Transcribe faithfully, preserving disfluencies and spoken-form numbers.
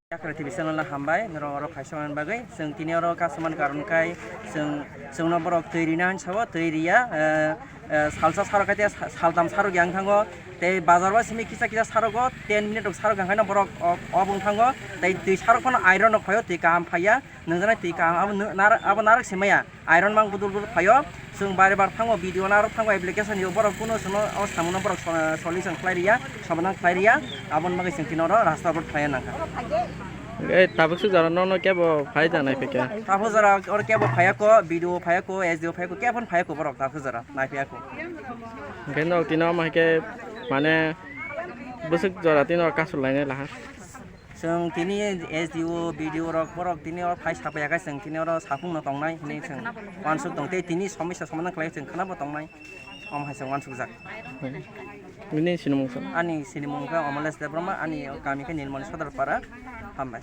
Yakra T V channel no hambai, norok oro phaisa manna bagwi. Chwng tini oro kaisa man karon khai, chwng, chwngno borok twi rina hinwi sao, twi riya, eh, eh, salsa sarok khai tei sa-, saltam sarok yang thango. Tei bazar o simi kisa kisa sarogo, ten minute rok sarok yang khaino borok o, o bung thango. Tei twi sarok phano iron rok phaio, twi kaham phaiya. Nungjaknai twi kaham abo nw-, nar-, abo narwk se maya. Iron mang budul budul phaio. Chwng bare bar thango, video narwk thango, application yo borok kuno chwngno o samungno borok so-, solution khlai riya, somadan khlai riya. Aboni bagwi chwng tini oro rasta road phaiya nangkha. Eh, tabuk se jora nono kebo phai da nai phikha? Tabuk jora oro kebo phaiya ko, B D O phaiya ko, S D O phaiya ko, kebo phaiya ko borok tabuk jora nai phaiya ko. Hwnkhe nok tino omo hai khe mane bwswk jora tino kasu lainai laha. Chwng tini S D O, B D O rok borok tini oro phai sapaiya khe chwng tini oro saphung no tongnai hinwi chwng uansuk tong tei tini somosya somadan khlai chwng khwnabo tongnai, omo hai chwng uansukjak. Nini sinimung sa? Ani sinimung khe Omalesh Debbarma, ani kami khe Nilmoni Sodorpara. Hambai.